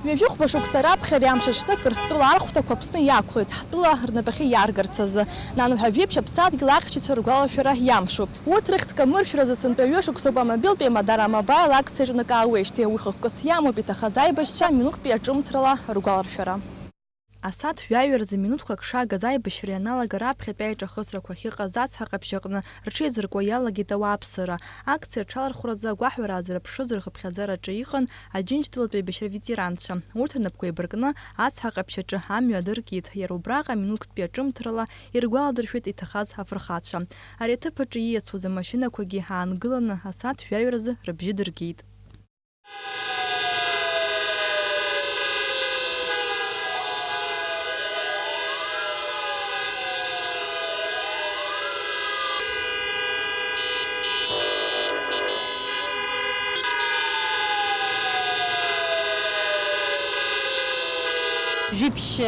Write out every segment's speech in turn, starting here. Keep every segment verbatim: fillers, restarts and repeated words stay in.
Ҩажәи хәба шықәса раԥхьа ари амш аҽны Қырҭтәыла архәҭақәа Аԥсны иақәлеит, ҳтәыла рнапахьы иаргарц азы. Нанҳәа жәиԥшь аԥсадгьыл ахьчацәа ргәалашәара иамшуп. Урҭ рыхьӡқәа мыршәразы сынтәа ҩышықәсоуп амобилтәи Мадара Мобаил акциа еиҿнакаауеижьҭеи, уи хықәкыс иамоуп иҭахаз аибашьцәа минуҭтәи аҿымҭрала ргәаларшәара. Асааҭ жәаҩа рзы минуҭқәак шаагаз аибашьра ианалага раԥхьатәи аиҿахысрақәа ахьыҟаз ацҳа ҟаԥшь аҟны рҽеизыркуа иалагеит ауааԥсыра. Акциа аҽалархәразы агәаҳәара аазырԥшыз рхыԥхьаӡараҿы иҟан Аџьынџьтәылатәи аибашьра ветеранцәа. Урҭ рнапқәа еибаркны ацҳа ҟаԥшь аҿы амҩа адыркит, иара убраҟа минуҭктәи аҿымҭрала иргәаладыршәеит иҭахаз афырхацәа. Ари аҭыԥ аҿы ииасуаз амашьынақәагьы аангыланы асааҭ жәаҩа рзы рыбжьы дыргеит. Жәиԥшь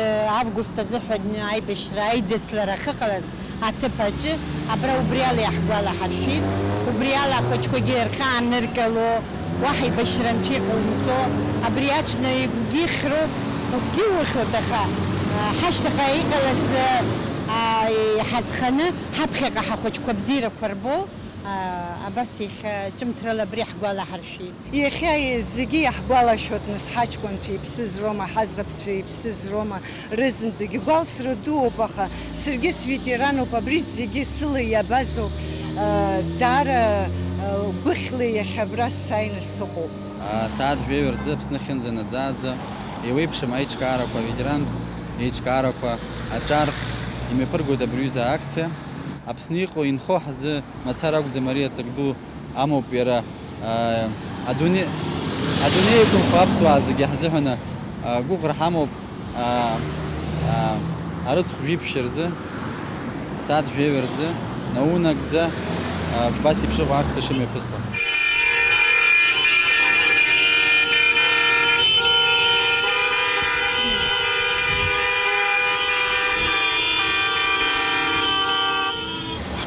август азыҳәан аибашьра аидыслара ахьыҟалаз аҭыԥ аҿы, абра убри ала иаҳгәалаҳаршәеит. Убри ала ахәыҷқәагьы рхы ааныркыло, уаҳа еибашьра анцәа иҟоумҵо, абри аҽны игәгьы ихроуп, угәгьы ухьуеит, аха, а, ҳашьҭахьҟа иҟалаз, а, иҳазханы, ҳаԥхьаҟа ҳахәыҷқәа бзиарақәа рбо, а, абас иахьа ҿымҭрала абри ҳгәалаҳаршәеит. Иахьа зегьы иаҳгәалашәоит, нас, ҳаҷкәынцәа иԥсыз роума, ҳазрыԥсцәа иԥсыз роума, рызынтәгьы гәалсра дууп, аха саргьы светерануп, абри зегьы сыла иабазоуп, э, даара, э, гәыхьла иахьа абра сааины сыҟоуп. Асааҭ жәаҩа рзы Аԥсны ахьынӡанаӡааӡа еиуеиԥшым аиҿкаарақәа, аветерантә еиҿкаарақәа аҿар имҩаԥыргоит абри аҩыза акциа. Аԥсны иҟоу инхо ҳзы мацара акәӡам, ари аҵак ду амоуп иара, аа, адунеи, адунеи иқәынхо аԥсуаа зегьы ҳзыҳәаны, аа, гәыӷра ҳамоуп, аа, аа, арыцхә жәиԥшь рзы, асааҭ жәаҩа рзы, наунагӡа, аа, убас еиԥш ыҟоу акциа шымҩаԥысло.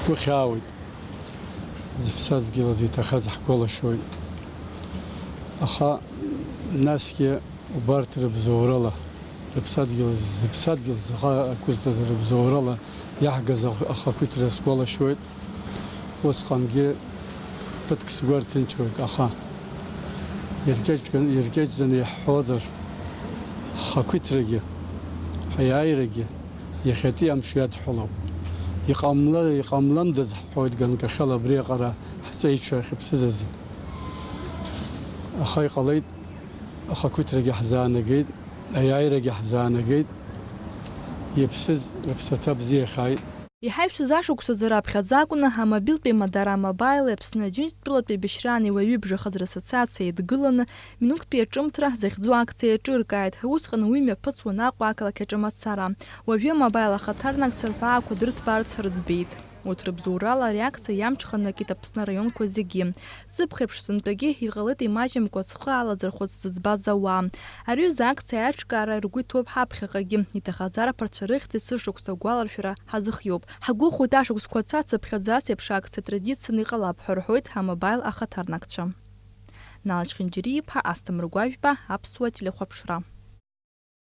Ҳгәы хьаауеит. Зыԥсадгьыл азы иҭахаз ҳгәалашәоит. Аха насгьы убарҭ рыбзоурала, рыԥсадгьыл, зыԥсадгьыл зхы ақәызҵаз рыбзоурала иаҳгаз ах-, ахақәиҭра сгәалашәоит. Усҟангьы ԥыҭк сгәы арҭынчуеит, аха иркьаҿган-, иркьаҿӡаны иаҳҳәозар, ҳхақәиҭрагьы, ҳаиааирагьы иахьатәи амш иадҳәалоуп. Иҟамла-, иҟамландаз ҳҳәоит ганкахьала абри аҟара ҳҵеицәа ахьыԥсыз азы. Аха иҟалеит, ахақәиҭрагьы ҳзаанагеит, аиааирагьы ҳзаанагеит, иаԥсыз рыԥсаҭа бзиахааит. Иҳаҩсыз ашықәсазы раԥхьаӡа акәны амобилтәи Мадара Мобаили Аԥсны Аџьынџьтәылатәи Бешьран иуаҩыбжахаз рассоциациа еидгыланы, Минуҭтәи аҿымҭра захьӡу акциа еиҿыркааит. Усҟан уи мҩаԥысуан Аҟәа ақалақь аҿы мацара. Уажәы амобаил ахаҭарнакцәа рҳәаақәа дырҭбаарц рыӡбеит. Урҭ рыбзоурала ари акциа иамҽханакит Аԥсны араионқәа зегьы. Зыбӷеиԥш сынтәагьы иҟалеит имаҷымкәа зхы алазырхәыц зыӡбаз ауаа. Ари аҩыза акциа аиҿкаара ргәы иҭоуп ҳаԥхьаҟагьы. Иҭахаз арԥарцәа рыхьӡ есышықәса агәаларшәара ҳазыхиоуп. Ҳгәыӷуеит ашықәсқәа цацыԥхьаӡа ас еиԥш акциа традицианы иҟалап ҳәа рҳәоит амобаил ахаҭарнакцәа. Нал Чхинџьариа-иԥа, Асҭамыр Гәажәба, Аԥсуа телехәаԥшра.